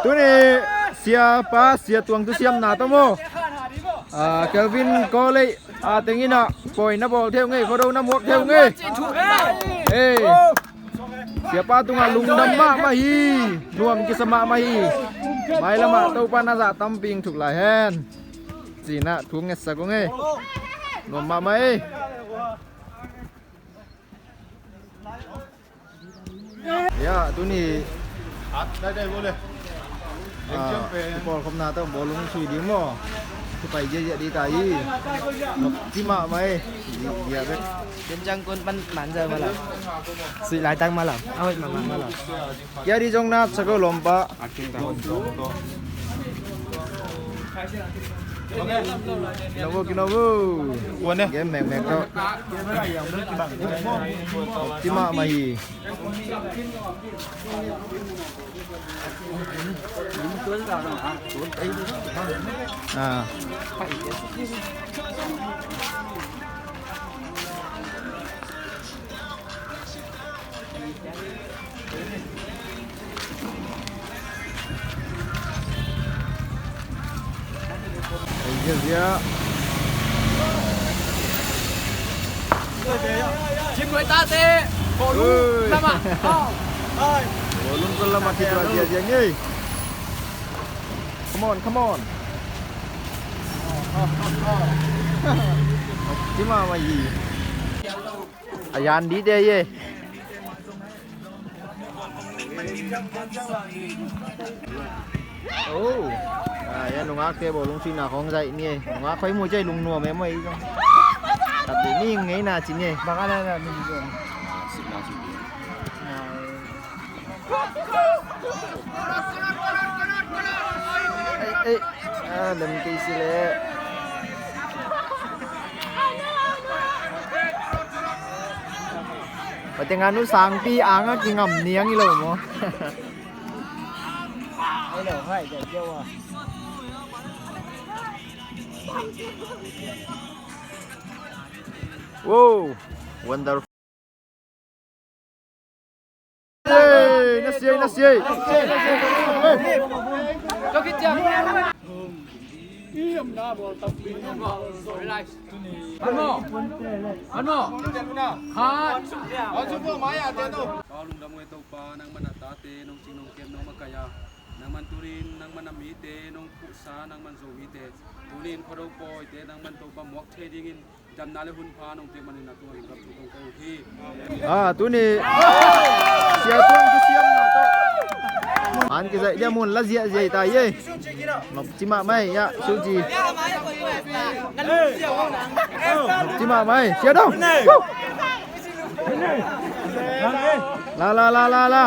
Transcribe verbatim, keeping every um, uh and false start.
Tuni siapa Sia Tuang thusiamna tawh maw, ah, Kelvin Kawlei a teng in ah pawi na bawl thei uh ngei, Khuado na muak thei uh ngei. Ei, siapa tungah lungdam mahmah hi. Nuam kisa mahmah hi. Mailamah Topa na zah tampi hong thuk lai hen. Ci-in ah thu ngetsak uh ngei. Nuam mahmah ei. Ya, tuni. Ah, pawlkhopna tawh bawlung sui ding maw? Kipai ziahziah ding ta hi. Nop ci mahmah ei. Dia bek. Ken cang kun man manza malam. Sui lai tang malam. Ahoy mama malam. Kia di zong na sa ko lompa. Kinobu, kinobu. Kuan eh. Game mek mek tawh. Nop ci mahmah hi. Ah. Ei, zia, zia. Chin Muay Thai te. Ui. Bawlung lamah. Bawlung lamah khit tua zia, zia ngei. Come on, come on. Ci mahmah hi. A yan dite ye. Oh. Ah, ya nungakte bawlung suihna khawng zaih ni ei. Nungak khoi mu cei lungnuam ei maw ei zong. Tat dih ni ngeina ci ni ei. Bang a na na ni zong. Ei, ei. Ah, lem kei si leh. Pateng a nu sangpi ang a kingam niang hi lo maw? Wow, wonderful. Ei, na siai, na siai. Hey. Pa lungdam uh e Topa, nangman a tate nong cing nong kem nong makaih a, nangman tuni in nangman a mite nong phuhsa, nangman Zomite tuni in Khuado pawite nangman Topa muak thei dingin damna le hun pha nong piak manin a tungah lungdam thu kong ko uh hi. Ah, tuni Sia Tuang thusiamna tawh an kizaih dia mun la ziahziah ta hi ei. Nop ci mahmah ei, ya, Suji. Nop ci mahmah ei, Sia Dong. La, la, la, la, la.